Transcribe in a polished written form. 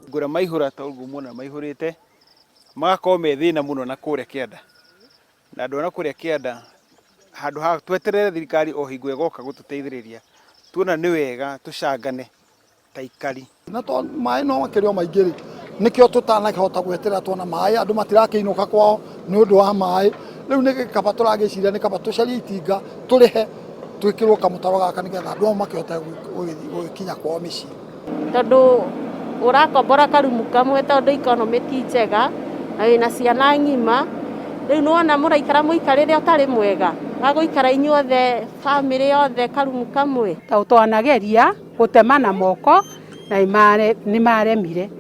Ngũra maihũra ta ũguo muona maihũrĩte, magakorwo me thĩna mũno na kũrĩa kĩanda. Na andũ a na kũrĩa kĩanda handũ ha tweterere thirikari o hingo ĩgoka gũtũteithĩrĩria, tuona nĩ wega tũcangane ta aikari. Na tondũ maĩ no makĩrĩ o maingĩ rĩ, nĩkĩo tũtanakĩhota gweterera tuona maĩ, andũ matirakĩinũka kwao nĩ ũndũ wa maĩ. Rĩu nĩ kaba tũragĩciria nĩ kaba tũcarie itinga tũrĩhe twĩkĩrwo kamũtaro gaka nĩgetha andũ amwe makĩhote gũgĩkinya kwao mĩciĩ. Tondũ ũrakombora karumu kamwe tondũ economy ti njega na wĩna ciana ng'ima, rĩu nĩwona mũraikara mũikarĩre ũtarĩ mwega wa gũikara inyuothe bamĩrĩ yothe karumu kamwe. Tondũ twanageria gũtema na moko na nĩ maremire.